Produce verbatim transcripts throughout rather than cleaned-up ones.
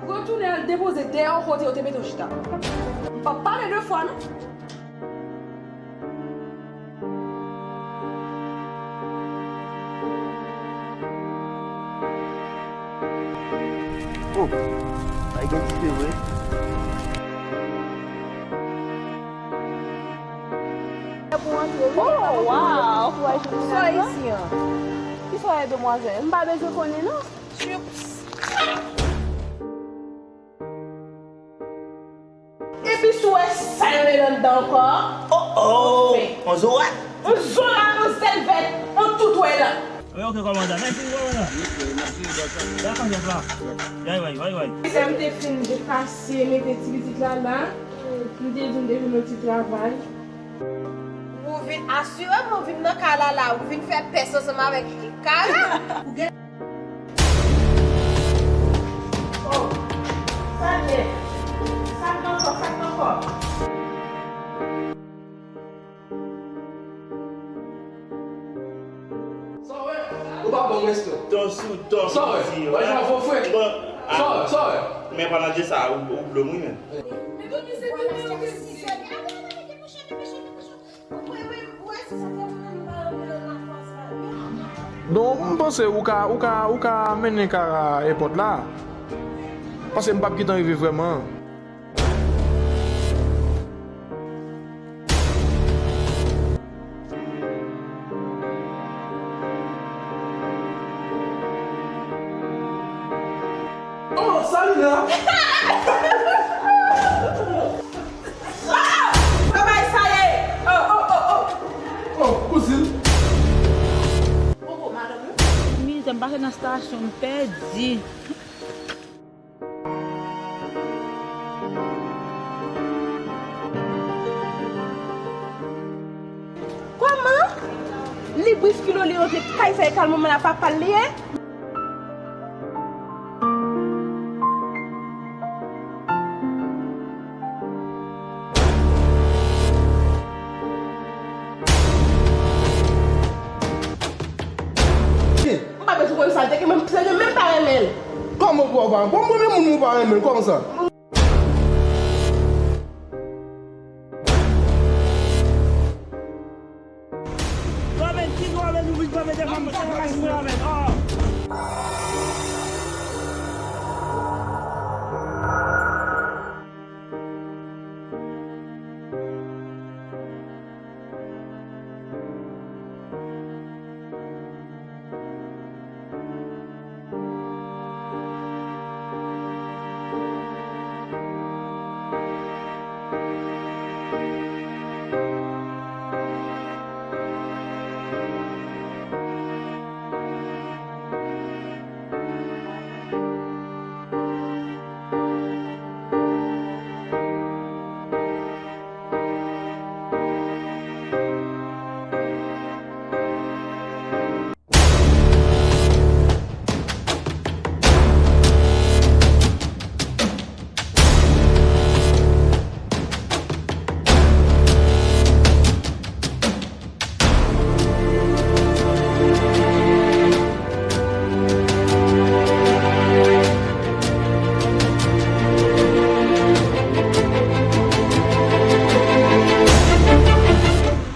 Retounen al depoze dèyè w kote yo te mete w chita. M p ap pale de fwa, non. Oh, bay gen dife vre. Oh, wow! Sa isi an. Kisa w ye, demwazèl? M pa bezwen konnen, non. Tchups. Epi si w wè sa yo mele anndan ankò. Oh, oh! On zorat! On zorat, on zèlvèt, on tout wè la. Wi, ok, kòmandan. Mèsi, kòmandan. Dakò, chèf la. Way, way, way, way. Lè m te fin depase, mete ti pitit la la, m te di m te jwenn yon ti travay. Ou vin asire m, ou vin nan kay la la, ou vin fè pès ansanm avèk kay la. Oh, sa byen. Sa k ankò, sa k ankò? Sa w wè? Ou pa ban m respè. Tò sou tò. Sa w wè? Mwen jan fò frè. Sa w wè? Sa w wè? Men pa nan je sa, ou, ou blo m wi men. Men tout misye te mwen yo ke si sè. Non, m panse ou ka, ou ka, ou ka mennen Kara èpòt la. Paske m p ap gentan rive vrèman. Oh, Salina! Oh! Kòman sa ye? Oh, oh, oh, oh! Oh, kouzin! Mizè, m pase nan estasyon, m pèdi. Kòman? Li briskile li rantre kay sa e kal manman la papa l li ye? M pa bezwen konn sa l te gen, men se li menm pa renmen l. Kòman pou w pa renmen? Bon, mwen menm moun mwen pa renmen l, kòman sa? Gòmèn, ki gòmèn ou vin gòmèn devan m, sa ka jwe avè m, oh!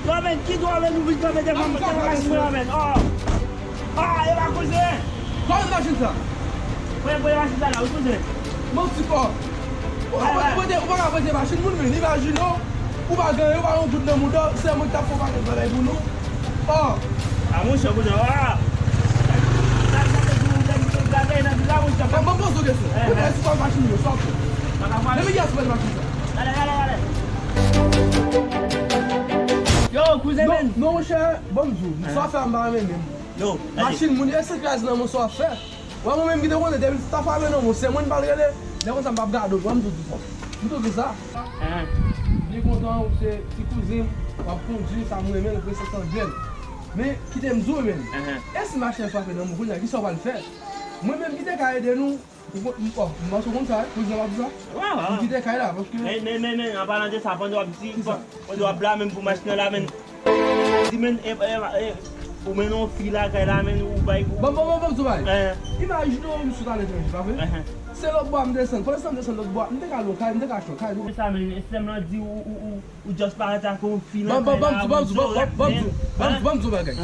Gòmèn, ki dwa men nou vin kanpe devan m, se pa machin mwen la, men. Oh! Ah, e pa koze! Kòman machin sa? Mwen, mwen, machin sa la, wi, koze. Manti kò. Ou pa ka prete, ou pa ka prete machin moun, men imajine w, ou pa gen anyen, ou pa gen yon goud nan mouda w, se mwen ki t ap fè yon pakèt bagay pou nou. Oh! Ah, monchè, koze, ah! Sa, sa, se pou ou, sa, se pou ou, gade nan vil la, monchè. Mwen, mwen poze w kesyon. Eh, ou pa si machin yo, sa w fè? Depi kiyès ou pran machin sa? Gade, gade, gade. Yo, kouzen, men. Non, non, monchè, ban m di w, sa w fè a m pa renmen menm. Yo, gade. Machin moun, e se kraze nan men w sa w ap fè. Wè mwen menm ki te konnen, depi sa fè a men nan men w, se mwen m pral rele. Lè konsa m p ap gade w, wè m tou di sa. M tou di sa. Byen kontan, ou se ti kouzin m, w ap kondui, sa m renmen, l prese san grenn. Men, kite m di w, men. E si machin an frape nan men w, kounye a, kisa w pral fè? Mwen menm ki te ka ede nou, ou kon-, m, oh, m panse w konn sa, wi, kouzin m ap di sa. Wi, wi, wi. M kite kay la, paske. Men, men, men, men, an palan de sa, pandan w ap di, pandan w ap blamen m pou machin nan la, men. Di, men, e, e, e, Ou mennen yon fi lakay la, men ou bay. Bon, bon, bon, bon, Zoubay. Imajine w, m sot aletranje, pa vre? Se lòt bò a m desann. Pandan m desann lòt bò a, m te ka lwe yon kay, m te ka achte yon kay. Sa, men, sè m lan di ou, ou, ou, ou just parèt ak yon fi lakay la, ban m di w bagay.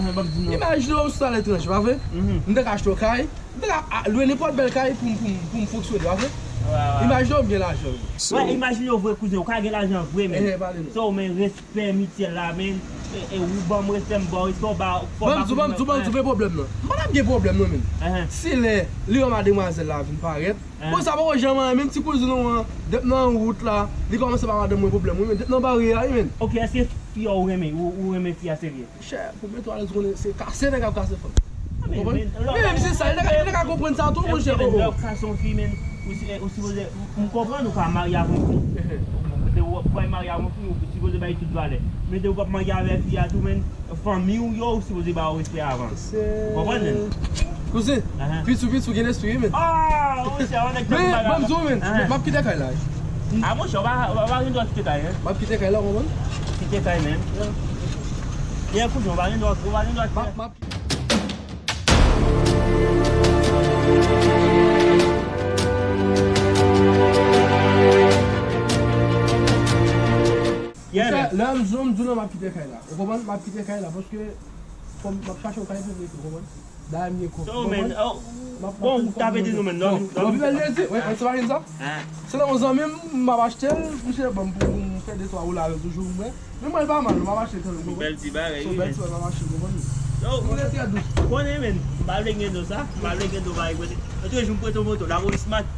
Imajine w, m sot aletranje, pa vre? M te ka achte yon kay, m te ka a, lwe nenpòt bèl kay pou m, pou m, pou m fonksyone, pa vre? Imajine w, m gen lajan. Wè, imajine w vre, kouzen, ou ka gen lajan vre, men. Sa w, men, respè mityèl la, men. E, e, ou ban m respè, m ba w respè, w ba, fò w ba kouzin nan. Ban m di w, ban m di w, ban m di w, men pwoblèm nan. M pa t ap gen pwoblèm, non, men. Si lè li wè mademwazèl la vin parèt, bon, sa poko janm anyen, menm ti kouzin ou an, depi nan wout la, li kòmanse ba madanm mwen pwoblèm, wi, men, depi nan baryè a, wi, men. Ok, èske fi a ou renmen, ou, ou renmen fi a serye? Chè, pou mete w alèz, ou konnen se kase nèg ap kase fanm. Ou konprann? Men, men se sa, li te ka, li te ka konprann sa tou, monchè. Lè w kase yon fi, men, ou si, ou sipoze, m konprann ou ka marye avèk yon fi. Ou pa marye avèk yon fi, ou sipoze bay tout valè. Men depi w ap marye avèk fi a tou, men, fanmi w yo, ou sipoze ba yo respè avan. Ou konprann, men? Kouzen, piti w, piti w gen lespri, wi, men. Ah, monchè, yon nèg tankou bagay la. Men, ban m di w, men, m ap kite kay la. Ah, monchè, ou pa, ou pa, ou pa gen dwa kite kay, en. M ap kite kay la, ou konprann? Kite kay, men. Yeah, kouzen, ou pa gen dwa, ou pa gen dwa kite. M ap, m ap Yeah, man. Lè m di w, m di w non, m ap kite kay la. Ou konprann? M ap kite kay la paske fò m, m ap chache yon kay pou m rete, ou konprann? Dayè m gen kòb. So, man, oh, bon, ou t ap ede nou, man. Bon, pi bèl jezi. Wi, se pa sa? Se nan yon zanmi m, m ap achte l, misye ban m pou m fè de twa woule avè l toujou, mwen. Men mwen, l pa mal, m ap achte l kanmenm, ou konprann? Bèl ti bagay, wi, men. Se yon bèl ti bagay, m ap achte l, ou konprann? Yo, kote l trè dous. Konnen, men, m pa vle gen do sa, m pa vle gen do bagay, prete. Antouleka, jou m prete w moto, lapolis mat.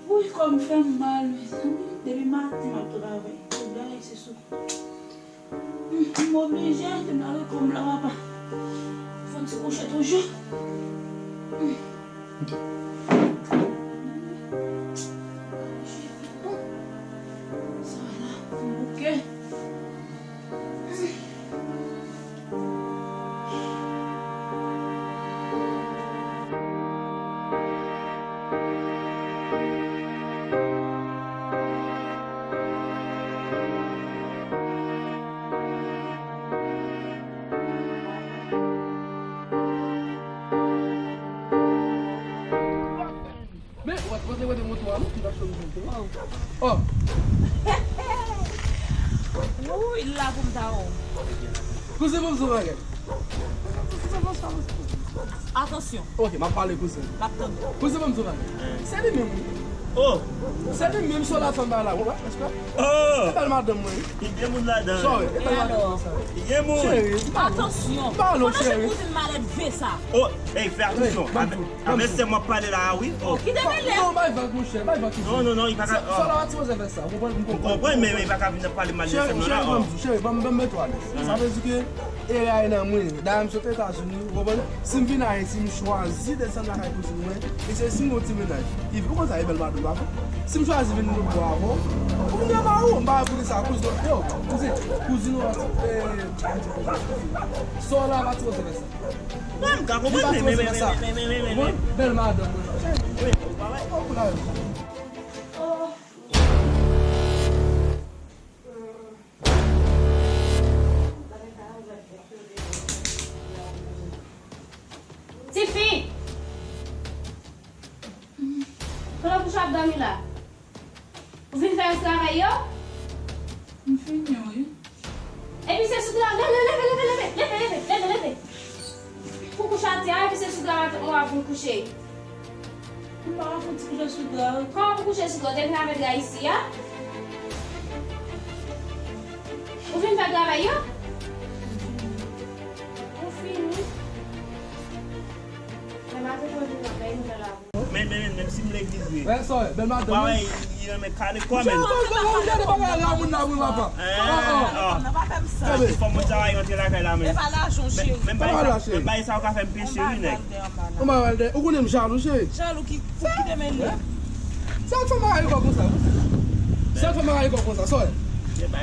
Wouy, kò m fè m mal, mezanmi. Depi maten m ap travay. Tout bagay se sou kò. M oblije, te m lave kò m la, papa. Fò m ti kouche toujou. Sa la, m bouke. Men, w ap poze wete moto a, non, ki pa chonm moto. Oh. Wi, wi, la pou m ta wè w. Kouzen, ban m di w bagay. Kouzen, bonswa, bonswa. Atansyon. Ok, m ap pale, kouzen. M ap tann. Kouzen, ban m di w bagay. Se li menm, wi. Oh. Se li menm, sou la fanm ba la, w wè, èske? Oh. E bèl madanm mwen, wi. Ki gen moun ladan. Sòry, e bèl madanm mwen sa. Ki gen moun. Cheri, m pa. Atansyon. M pa lo, cheri. Konnen se kouzin malèdve sa. Oh, ey, fè atansyon. Avè sè m w ap pale la a, wi. Oh. Kite mele. Non, bay vag, monchè, bay vag. Non, non, non, li pa ka. Sa la, ti wè fè sa. Ou konprann, m konprann. M konprann, men, men li pa ka vin ap pale mal de sè m nan la. Cheri, cheri, ban m di, cheri, ban m, ban m mete w alèz. Sa vle di ke erè a nan mwen. Dayè, m sot Etazini, ou konprann? Si m vin Ayiti, m chwazi desann lakay kouzin mwen. E se si m gon ti mennaj. Epi ou konn sa, e bèl madanm, pa vre? Si m chwazi vin lòt bò avè w, ou konn gen mari w, m pa wè poukisa kouzin, yo, kouzin, kouzin ou, eh, sa w la, pa ti wè fè sa. Mwen, m ka konprann, men, men, men, men, men, men, men, men. Bèl madanm, mwen. Cheri. Wi. Ou pa wè? Ou koulaj. Tifi! Pandan kouche ap dòmi la. Ou fin fè rès travay yo? M fini, wi. Epi se sou travay. Leve, leve, leve, leve, leve, leve, leve, leve. Pou kouche atè a, epi se sou travay ou ap vin kouche. M pa ka fè ti kouche sou dra. Kòman pou kouche sou dra? Ou te vin avè dra isi a? Ou fin fè travay yo? Ou fini? Men maten pou vin nan kay nou nan la. Men, Men, men, menm si m legliz vre. Wè, sa, bèl madanm, wi. Li renmen kale kò, men. Ou gade bagay la, moun la, moun papa. Hein? Oh, oh. Nan pa fè m sa. Fò moun sa va rantre lakay la, men. E pa lajan, cheri. Menm bagay sa, menm bagay sa, ou ka fè m peye, cheri, nèg. Ou pa pral dèyè m la. Ou konnen m jalou, cheri. Jalou ki, pou ki te mennen. Sa fè m rayi kò konsa. Sa fè m rayi kò konsa, sa.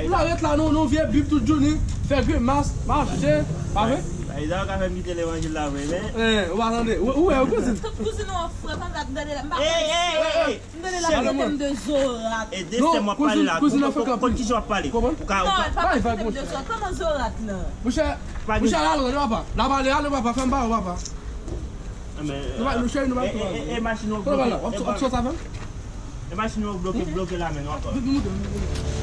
Ou la ret la, non, non, vye bib tout jounen, fè grimas, mache, pa vre? Bagay sa, ou ka fè m kite levanjil la, vre, men. Eh, ou pa tande. Ou, ou wè, ou kouzin. Tout kouzin ou an frè, konsa, m gade la, m pa konn. Hey, hey, hey, hey. M tande l ap trete m de zorat. E de sè m w ap pale la. Ou konn ki jan w ap pale. Ou ka, ou ka. Non, l pa trete m de zorat. Kòman zorat la? Monchè, monchè, al ale, papa. L ap ale, ale, papa, fè m ba ou, papa. Nou pa, nou cheri, nou pa. E, e, e machin ou bloke. E machin ou bloke, bloke la, men nou ap. Vin, vin, vin, vin.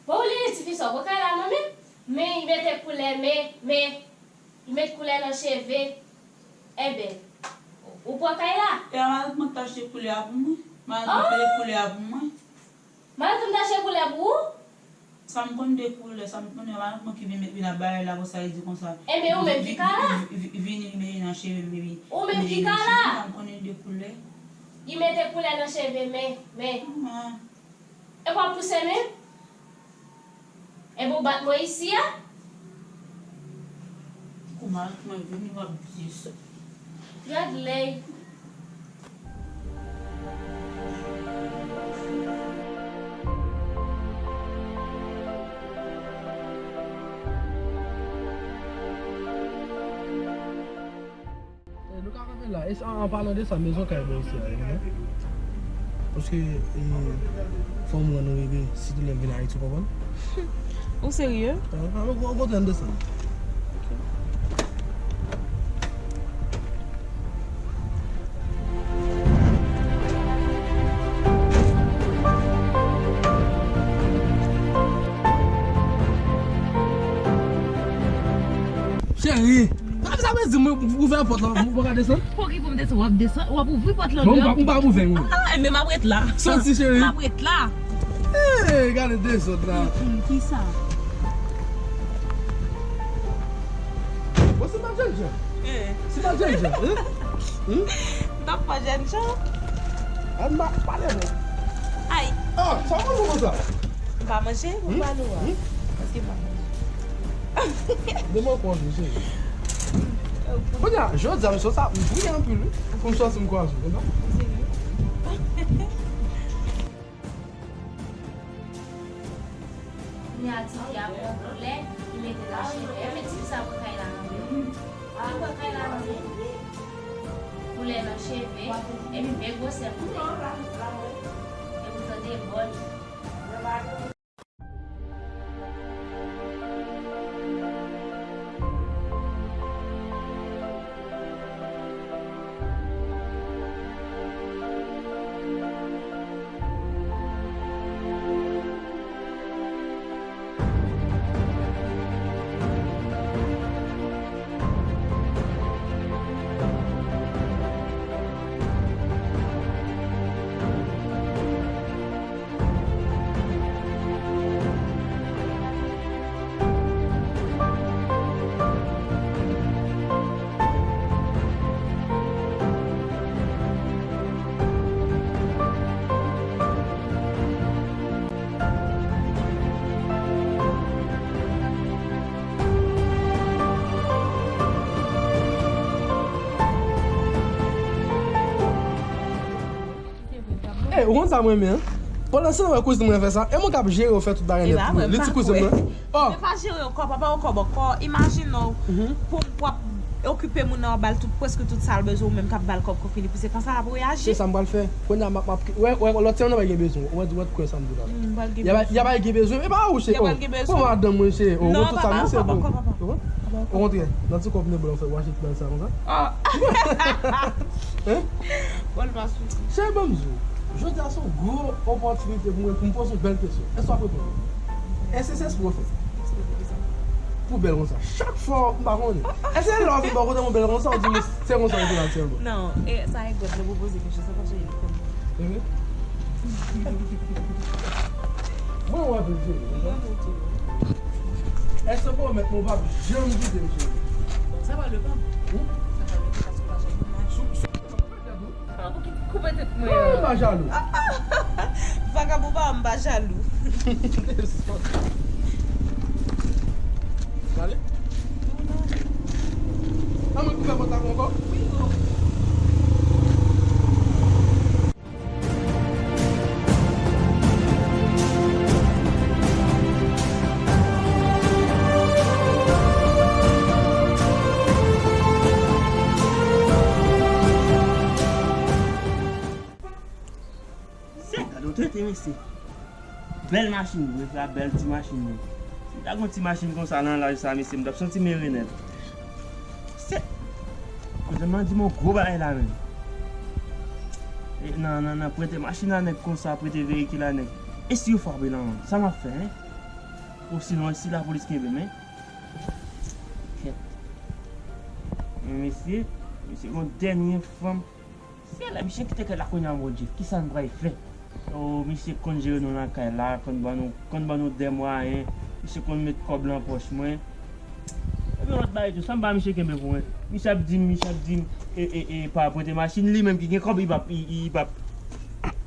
Bon, ou li ti fi sa, ou pran kay la non, men, men li mete koulè, men, men, li met koulè nan cheve. Enben, ou pran kay la? E a matant mwen k t achte koulè a pou mwen. Matant mwen k te koulè a pou mwen. Matant mwen t achte koulè pou ou? Sa m konn de koulè, sa m konn, matant mwen ki vin met, vin ap bagay la konsa, li di konsa. Enben, ou menm ki ka la? Vi-, vi-, vini mete nan cheve m, epi ou menm ki ka la? Sa m konnen de koulè. Li mete koulè nan cheve, men, men. Mama. E w ap pouse menm? Enben w bat mwen isi a? Kouman mwen vini w ap di sa? Gad lèy. E, nou ka kanpe la. E, an, an palan de sa, mezon kay mwen isi a, non? Paske, e, fò m rann nou reve, sitou lè m vin Ayiti, w konprann? Ou serye? An, an, ou, ou kontan desann. Ok. Cheri, sa, sa vle di mwen ouvè pòt la, mwen pa ka desann? Poukisa pou m desann? W ap desann, w ap ouvri pòt la deyò. Bon, m pa, m pa ouvè, mwen. Ah, men m ap ret la. Soti, cheri. M ap ret la. Hey, gade dezòd la. Mm, mm, kisa? Bon, se pa jènjan. Eh. Se pa jènjan, hein? Hmm? M pa jènjan. An ba, pale mwen. Ay. Ah, sa w manje konsa? M pa manje, pou pale w a. Hmm? Paske m pa manje. Demen w konn, cheri. Kounye a, jodi a, m sot sa, m priye anpil, wi. Pou m sòti, m kwaze w, konprann? Serye? Kounye a, ti fi a pran koulè, li mete nan cheve. Enben, ti fi sa pran kay la nan men. Li pran kay la nan men. Koulè nan cheve, epi bèl gwosè koulè. Epi tande bòl. Eh, ou konn sa mwen renmen, an? Pandan se tan, wè kouzin mwen fè sa. E mwen k ap jere yo, fè tout bagay nèt pou yo. Li ti kouzin mwen. Oh! Men pa jere yo kò, pa ba yo kòb ankò. Imajine w, pou w ap okipe moun nan, w ap ba l tout, prèske tout sa l bezwen, ou menm k ap ba l kòb kou fini. Pou se konsa l ap reyaji. Se sa m pral fè. Kounye a, m ap, m ap, wè, wè, lòt sèn nan pa gen bezwen. Wè, wè, kwè sa m di w la. Y a pa gen bezwen. Y a pa gen bezwen. E pa ou, cheri. Pou madanm mwen, cheri. Non, tout sa, non, se bon. Okontrè, nan ti kòb nèg blan, fè w achte ti bagay sa konsa. Hein? Bon, l pa sou. Cheri, ban m di w, jodi a se yon gwo opòtinite pou mwen, pou m poze yon bèl kesyon. Èske w ap reponn mwen? Èske se espre w fè? Pou bèl konsa. Chak fwa, m pa konnen. Èske lè w vin bò kote mwen bèl konsa, ou di m se konsa ou te la sèlman? Non, e sa e gwòt lè pou poze kesyon, sa pa sou li fè m. Mwen wè vle di. Mwen vle di. Èske w pwomèt mwen w p ap janm kite m, cheri? Sa pral depann. Sa pral depann paske w pa janm konn. Ah, pou ki koupe tèt mwen an? Non, m pa jalou. Vagabon pa, m pa jalou. Prale? An mwen koupe pòt la ankò? Wi, o. Se gade w trete mesye. Bèl machin, mwen frè, bèl ti machin mwen. Si m ta gon ti machin konsa nan laj sa, mesye, m t ap santi m ere nèt. Se, kouzin mwen di m yon gwo bagay la menm. E nan, nan, nan prete machin a nèg konsa, prete veyikil a nèg. E si yo frape nan men m, sa m ap fè, hein? Osinon, e si lapolis kenbe m, hein? Kèt. Men mesye, mesye gon dènye fanm. Se lè misye kite kay la kounye a, Bondye, kisa n pral fè? O, misye konn jere nou lakay la, konn ban nou, konn ban nou dè mwayen, misye konn met kòb lan pòch mwen. Epi yon lòt bagay tou, sa m ba misye kenbe pou mwen. Misye ap di m, misye ap di m, e, e, e, pa prete machin, li menm ki gen kòb, li p ap, li, li p ap,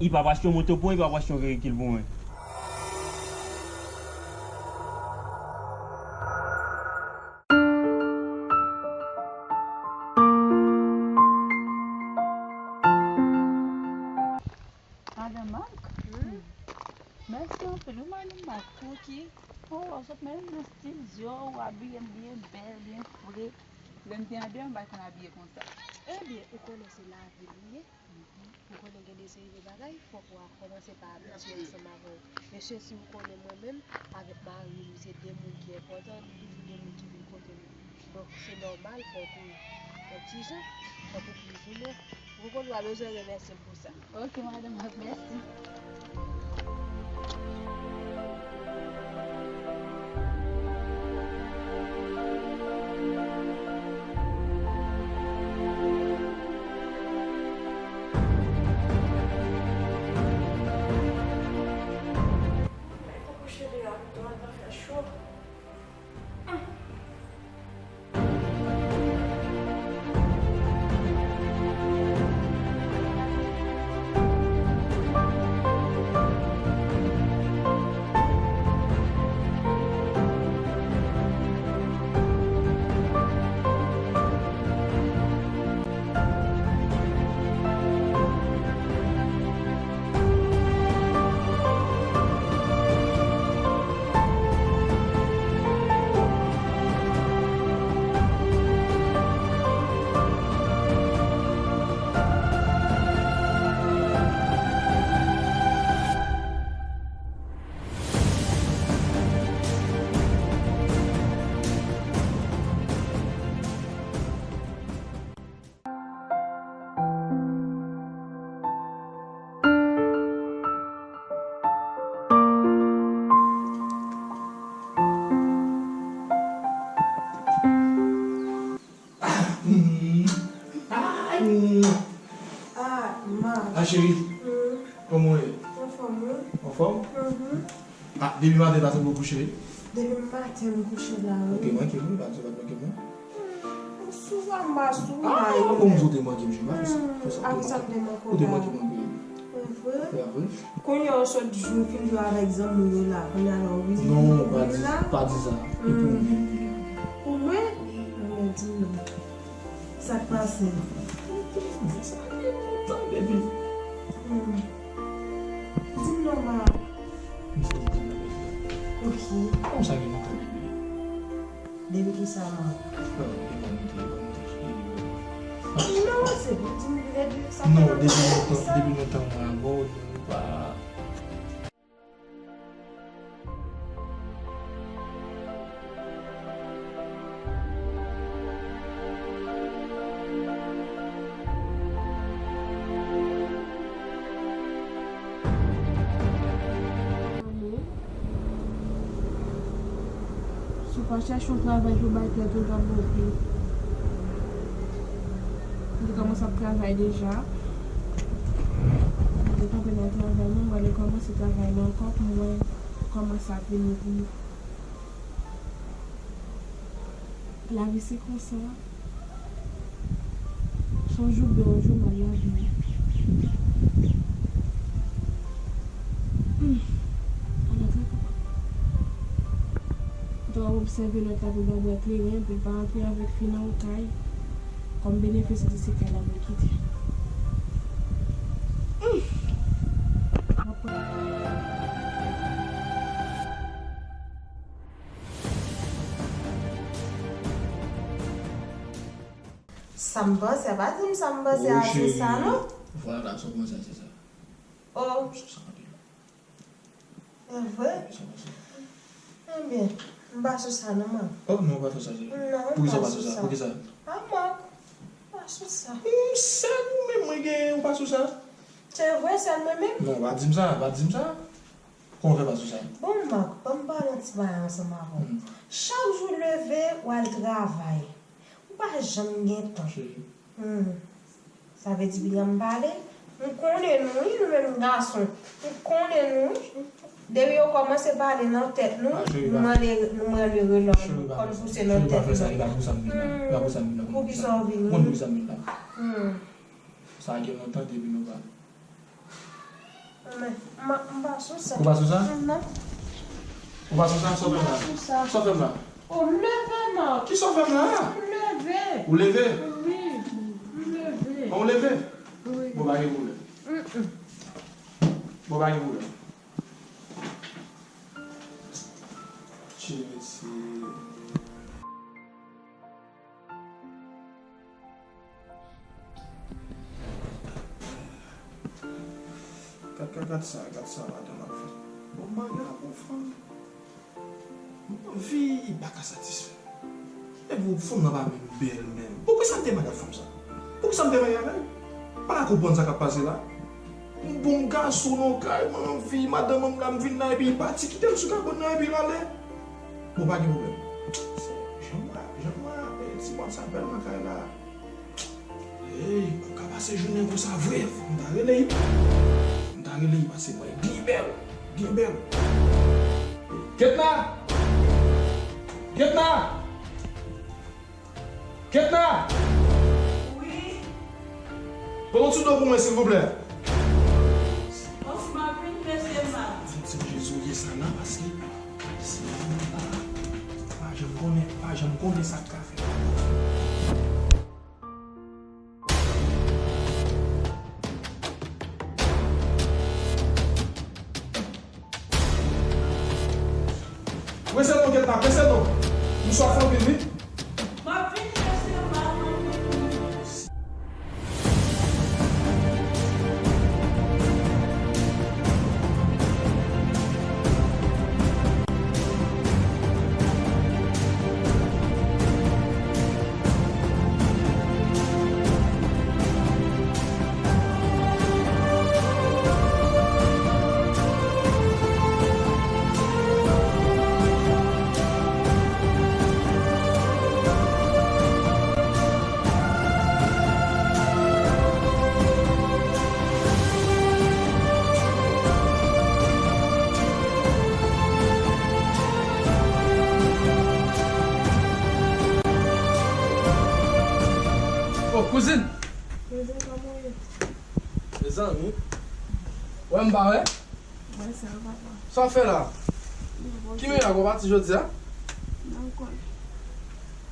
li p ap achte yon moto pou mwen, li p ap achte yon veyikil pou mwen. Madan Mak, mèsi anpil wi, madan Mak. Pou ki? O, w sot menm nan stil, zye w abiye m byen bèl, byen fre. Lè m te andeyò, m pa t konn abiye konsa. Ebyen, ou konnen se lavi nou ye. Ou konnen gen de seri de bagay, fòk w a kòmanse pa abitye ansanm avè w. Mesye, si w konnen mwen menm, avèk mari m, se de moun ki enpòtan, nou toujou de moun ki vin kote m. Donk, se nòmal, fòk ou, yon ti jan, fòk ou plis ou non. Ou konprann, ou pa bezwen remèsye m pou sa. Ok, madan Mak, mèsi. Mwen kouche deyò a pito, al nan fè cho. Ah, mm. Ah, mm. Ah, ma. Ah, cheri. Mm. Kòman w ye? Anfòm, wi. Anfòm? Mhm. Ah, depi maten, ta sanble w kouche? Depi maten, m kouche la, wi. Ok, manke m, wi, pa di w pa t manke m, non. M sou sa, m pa sou may. Ah, bon, m di w te manke m, cheri, pa fè sa. Fè sa, ou te manke m anpil. Ou te manke m anpil. E vre? E vre? Kounye a, ou sot jwe, fin jwe avèk zanmi w yo la. Kounye a la, ou vini, non, pa di, pa di sa. E pou ou menm li ye. Pou mwen? Men di m non. Sa k pase? Sa gen lontan depi. Hmm. Di m non, ma, Ok. Kòman sa gen lontan, bebe? Depi ki sa, man? Bon, e pa monte, e pa monte, e pa monte. Non, se pou di m depi sa fè lontan. Non, depi lontan, depi lontan mwen avè w, nou pa Si w pa chèche yon travay pou bay tèt ou, w t ap bon pi. M te kòmanse ap travay deja. M te kanpe nan travay mwen, m pral rekòmanse travay la ankò pou mwen kòmanse ap vini pou mwen. Lavi se konsa. Se yon jou byen, yon jou mal lavi. Hmm. Alò, trè kontan. Ou ta w ap obsève lòt la pou l pa bwè kleren, pou l pa antre avèk fi nan yon kay. Kòm benefis li se kay la pou l kite. Hmm. Sa m panse a, pa di m sa m panse a, se sa, non? Vwala, sa w panse a, se sa. Oh. Sa anpil. E vre? Sa w panse a? Ebyen, m pa sou sa, non, man. Oh, non, w pa sou sa, se. Non, m pa sou sa. Poukisa w pa sou sa? Poukisa? A, Marc, m pa sou sa. Hmm, sèl ou menm mwen genyen, ou pa sou sa? Se vre, sèl mwen menm? Non, pa di m sa, pa di m sa. Kòman w fè pa sou sa? Bon, Marc, ban m pale yon ti bagay ansanm avè w. Hmm. Chak jou w leve, w al travay. Ou pa janm gen tan. Cheri. Hmm. Sa vle di piga m pale? M konnen nou, wi, nou menm gason. M konnen nou, wi. Depi yo kòmanse pale nan tèt nou, nou mande, nou mande relòt nou, kò n pouse nan tèt nou. Cheri, pa fè sa, e pa pou sa m vin la. E pa pou sa m vin la. Poukisa w vini? Ou konn poukisa m vin la? Hmm. Sa gen lontan depi nou pa. Men, m, m pa sou sa. Ou pa sou sa? Non. Ou pa sou sa? Sa w fè m la? M pa sou sa. Sa w fè m la? Oh, m leve, non. Kisa w fè m la? M leve. Ou leve? Wi, m leve. Bon, ou leve? Wi. Bon, pa gen pwoblèm. Mm-mm. Bon, pa gen pwoblèm. Tchè, mesye. Gad, gad, gad sa, gad sa madanm ap fè. Bon, m marye ak yon fanm. Mwen anvi, li pa ka satisfè m. Epi fanm nan pa menm bèl menm. Poukisa m te marye ak fanm sa? Poukisa m te marye avè l? M pa ka konprann sa k ap pase la. M bon gason nan kay, mwen anvi, madanm an m la, m vin la, epi li pati, kite m sou kabann nan, epi l ale. Bon, pa gen pwoblèm. Se jan m wè, jan m wè, e, ti mòn sa bèl nan kay la. Ey, ou ka pase jounen konsa vre, fò m ta rele l. Fò m ta rele l, pase mwen byen bèl, byen bèl. Ketna! Ketna! Ketna! Wi? Pran yon ti dlo pou mwen, silvouplè. Of, m ap vin, mesye, m ap. Fò m ti manje zoye sa la, paske si m la, pa janm konnen, pa janm konnen sa k ka fèt. Prese non, Ketna, prese non. M swaf anpil, wi. M ap vin, mesye, m ap vin. Oh, kouzin! Kouzin, kòman w ye? Mezanmi. Wè m pa wè? Wè sa, papa. Sa w fè la? Ki miracle ou pati jodi a? Non, m konn.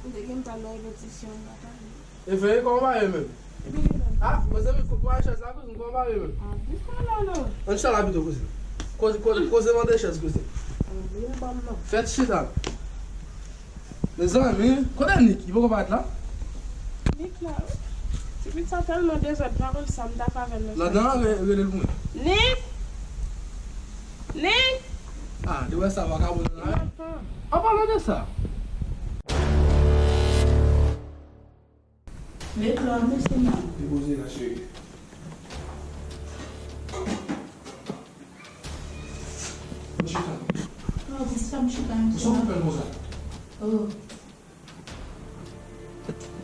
M te gen pral nan repetisyon, m pa t ale. E vre, kòman w pa ye menm? Epi li menm. Ah, mezanmi, fout mwen chèz la, kouzin, kòman w pa ye menm? Ah, di sa la, non. Ann chita la pito, kouzin. Koze, koze, koze mande chèz, kouzin. Ah, li anba Fèt chita. Mezanmi, kote Nick? Li poko parèt la? Nick la, wi. Ti pitit sa tèlman dezòd, m pa konn sa m ta fè avè l nan. Ladan, re- rele l pou mwen. Nick! Nick! Ah, li wè sa vakabon nan la. An palan de sa. Met lò, mesye, man. Depoze la, cheri. Mwen chita. Oh, pou sa m chita, mesye. Sa w fè konsa? Oh.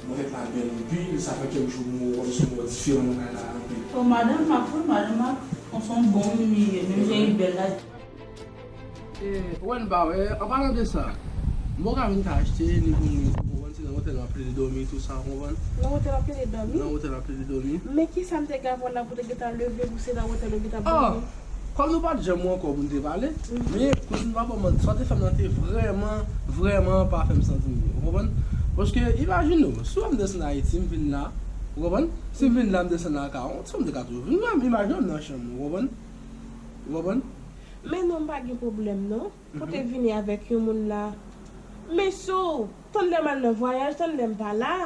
Mwen fèt la bèl anpil, sa fè kèk jou mwen wè w se yon diferan nan kay la anpil. Oh, madanm, m ap wè, madanm, m ap, on se yon bon moun li ye, menm jan li bèl la. E, ou wè n pa wè, an palan de sa, mwen ka vin ka achte li pou mwen, ou konprann, se nan otèl m ap plede dòmi, tou sa, ou konprann? Nan otèl w ap plede dòmi? Nan otèl m ap plede dòmi. Men kisa m te gen avè w la pou te gentan leve pou se nan otèl ou gentan dòmi? Kòm nou pa t janm wè ankò pou n te pale, men kouzin pa ban m manti, sa w te fè m nan te vrèman, vrèman pa fè m santi m byen, ou konprann? Paske, imajine w, si w wè m desann Ayiti, m vin la, ou konprann? Si m vin la, m desann la ka w, si w m te ka toujou vin menm, imajine w m nan chanm ou, ou konprann? Ou konprann? Men non, m pa gen pwoblèm non. Pou te vini avèk yon moun la. Men si w tann lè m al nan vwayaj, tann lè m pa la,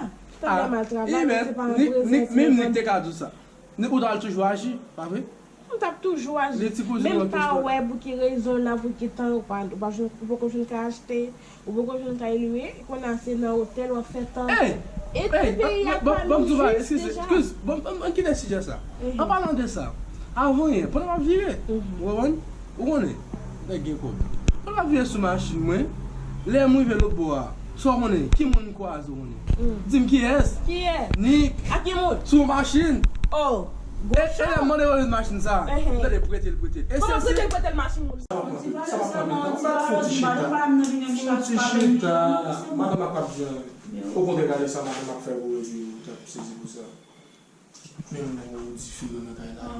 tann lè m al travay, se pa reprezante. Menm Nick te ka di w sa. Nick, ou t al toujou aji, pa vre? M t ap toujou aji. Men m pa wè pou ki rezon la, pou ki tan ou pa, ou pa jwenn, ou poko jwenn ka achte. Ou poko jwenn kay li wi, kounye a se nan otèl w ap fè tan. Ey! Epi peyi a pa nou jis deja. Eskize, eskize, bon, ann kite sijè sa. An palan de sa, avan yè, pandan m ap vire, ou konprann? Ou konnen, nèg gen kòb. Pandan m ap vire sou machin mwen, lè m rive lòt bò a, sa w konnen, ki moun m kwaze, ou konnen? Di m kiyès? Kiyès? Nick. A ki moun? Sou yon machin. Oh! E, e lè m mande yo ret machin sa, m tande prete l, prete l. E kòman se, prete l, prete l machin moun? Sa pa pran, sa pa pran tan. Ou pa fè yon ti chita. Fè yon ti chita. Madanm ap ap byen. Okontrè, gade sa madanm ap fè pou yo, ou t ap sezi pou sa. Men yon nèg ou diferan nan kay la.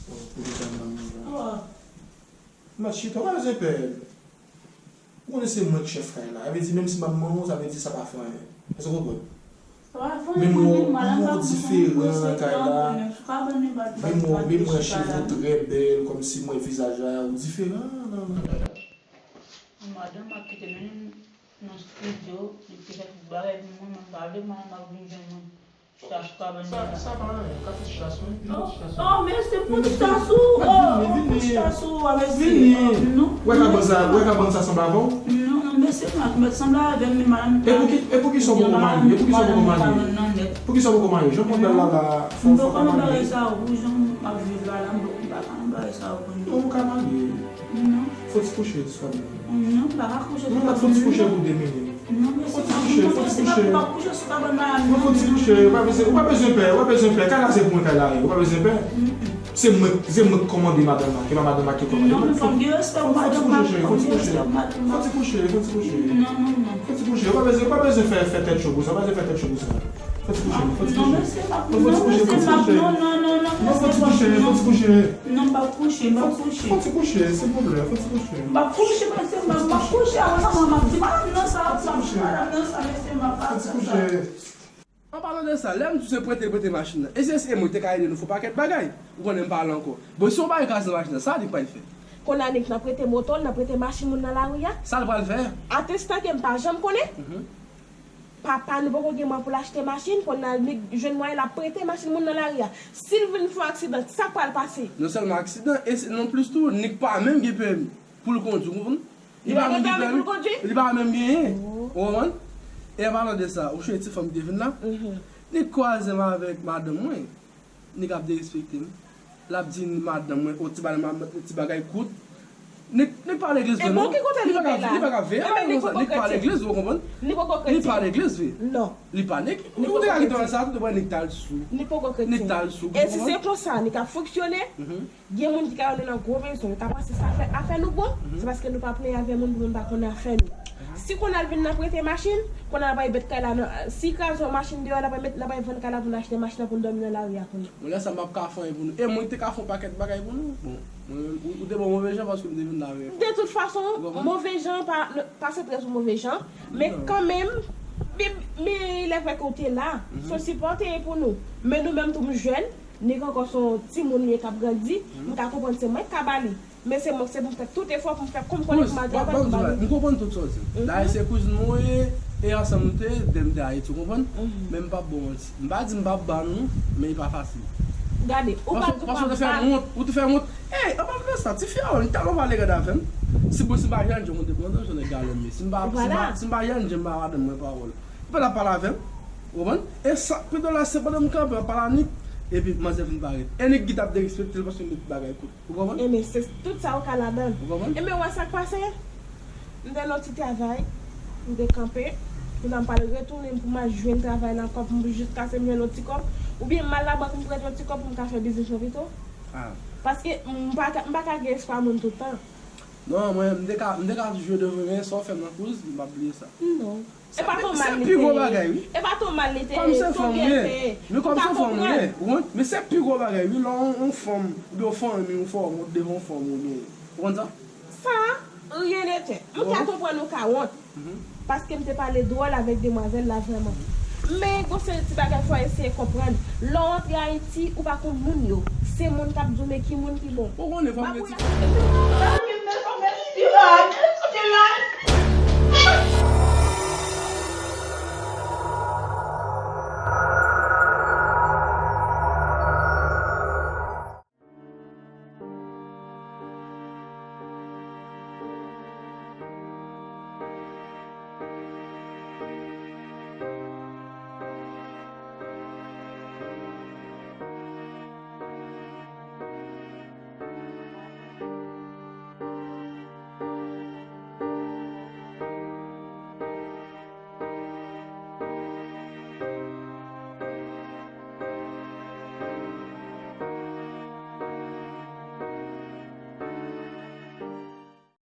Bon, pou li tann nan men la. M ap chita, ou pa bezwen pè. Ou konnen se mwen k chèf kay la. Sa vle di, menm si m ap manman w, sa vle di sa pa fè anyen. Èske w konprann? Men mwen, mwen diferan nan kay la. Men mwen, men mwen cheve w trè bèl, kòmsi mwen vizaj la, ou diferan nan, nan kay la. Madanm ap kite m nan estidyo, li te fè tout bagay pou mwen, mwen pa vle madanm ap vin jwenn mwen. Chita sou kabann nan. Sa pa anyen, ka fè ti chita sou, vin fè ti chita sou. Oh, mesye, m pran ti chita sou ou, oh, m pran ti chita sou ou, mesye. Vini. Wè kabann sa, wè kabann sa sanble avè w? Non, non, mesye, m ap mèt sanble avè m, men madanm. E pou ki, e pou ki sa w poko marye? E pou ki sa w poko marye? Pou ki sa w poko marye? Jan w konn bèl la la, fò, fò w ka marye. M poko nan bagay sa yo, pou jan m ap viv la la, m poko, m pa ka nan bagay sa yo pou nou. Non, ou ka marye. Non. Fò ti kouche sou kabann nan. Non, m pa ka kouche sou kabann nan. Non, fò ti kouche pou de minit. Non, mesye, m ap kouche, m ap kouche sou kabann nan. Non, fò ti kouche, ou pa bezwen, ou pa bezwen pè, ou pa bezwen pè. Kay la se pou mwen, kay la ye, ou pa bezwen pè. Se mwen, se mwen ki kòmande madanm la, se pa madanm la ki kòmande mwen. Non, men fò m gen respè pou madanm la, fò m gen respè pou madanm la. Fò ti kouche, fò ti kouche. Non, non, non. Fò ti kouche, ou pa bezwen, ou pa bezwen fè, fè tèt cho pou sa, ou pa bezwen fè tèt cho pou sa. Fò ti kouche, fò ti kouche. Non, mesye, m ap, non, mesye, m ap, non, non, non, non, mesye, m ap, non. Fò ti kouche, fò ti kouche. Non, m p ap kouche, m p ap kouche. Fò ti kouche, silvouplè, fò ti kouche. M p ap kouche, mesye, m p ap, m ap kouche, apre sa, mwen, m ap di madanm nan sa, m ap di madanm nan sa, mesye, m ap pa fè sa. Fò ti kouche. An palan de sa, lè m di w se prete l prete machin nan, e si se mwen ki te ka ede nou fè yon pakèt bagay, ou konnen m pale ankò. Bon, si yon bagay kraze nan machin nan, sa Nick pral fè? Kounye a Nick nan prete moto l, nan prete machin moun nan lari a. Sa l pral fè? Atestan ke m pa janm konnen. Papa nou poko gen mwayen pou l achte machin, kounye a Nick jwenn mwayen l ap prete machin moun nan lari a. Si l vin fè yon aksidan, sa k pral pase? Non sèlman aksidan, e se, non plis tou, Nick pa menm gen pèmi pou l kondui, ou konprann? Li pa menm gen pèmi pou l kondui? Li pa menm genyen. Ou konprann? E an palan de sa, ou sonje ti fanm ki te vin la? Nick kwaze m avèk madanm mwen. Nick ap derespekte m. L ap di madanm mwen, o, ti bagay, ti bagay kout. Nick, Nick pa legliz vre non. Li pa ka, li pa ka veye bagay konsa. Nick pa legliz vre, ou konprann? Li pa legliz vre. Non. Li pa, Nick, ou te ka kite sa tou, Nick t al sou. Nick t al sou. E si se konsa Nick ap fonksyone, gen moun ki ka wè nou nan gwo bezwen, yo ka panse se afè, afè nou bon, se paske nou pa plenyen avè moun pou moun pa konnen afè nou. Si kounye a l vin nan prete machin, kounye a l ap bay bèt kay la nan, si kraze yon machin deyò, l ap bay met, l ap bay vann kay la pou n achte machin nan pou n dòmi nan lari a kounye a. Bon, lè sa m p ap ka fè anyen pou nou. E mwen ki te ka fè yon pakèt bagay pou nou. Bon, mwen menm, ou, ou te bon move jan paske m te vin la avè. De tout fason, move jan pa, pa santre sou move jan, men kanmenm, men, men lè fè ke w te la, se yon sipò w te ye pou nou. Men nou menm tou m jèn, Nick ankò se yon timoun li ye k ap grandi, m ka konprann se mwen k ka ba li. Men se mwen, se pou m fè tout efò pou m fè kòm m konnen pou m al travay, pou m ba nou. M konprann tout sa w di. Dayè se kouzin mwen ye, e ansanm nou te ye, de m te Ayiti, ou konprann? Men m p ap ba w manti. M pa di m p ap ba nou, men e pa fasil. Gade, ou pa di w p ap ba. Ou te fè m wont, ou te fè m wont. Ey, anba m fè sa, ti fi a, ou tèlman pale gad avè m. Si bon, si m pa Jannje, mwen te pran tan, jwenn nèg galon m ye. Si m pa, si m pa, si m pa Jannje, m pa madanm mwen pawòl. Ou pa t ap pale avè m. Ou konprann? E sa k pi dwòl la, se pandan m kanpe, w ap pale a Nick, epi manzè vin parèt. E Nick ki t ap derespekte l paske m met bagay kout. Ou konprann? Enben, se tout sa ou ka ladan l. Ou konprann? Enben, ou wè sa k pase? M te nan ti travay, m te kanpe, kounye a m pral retounen pou m al jwenn travay la ankò pou m jiskaske m jwenn yon ti kòb. Oubyen m al labank m prete yon ti kòb pou m ka fè biznis yo pito. Paske m pa ka, m pa ka gen espwa moun tout tan. Non, mwen, m te ka, m te ka jwe devan, men sa w fè m nan kouz, m p ap bliye sa. Non. E pa twò mal li te ye. E pa twò mal li te ye. Se yon byen l te ye. Ou ka konprann. Men se pi gwo bagay, wi. Lè yon fanm, oubyen yon fanmi, yon fanm, ou devan yon fanm, oubyen. Ou konn sa? Sa, rien n'était. M ka konprann ou ka wont. Paske m te pale dwòl avèk demwazèl la vrèman. Men gon seri ti bagay fò eseye konprann. Lè w antre Ayiti, ou pa konn moun yo. Se moun k ap di w men ki moun ki bon. Ou konnen fanm gen ti.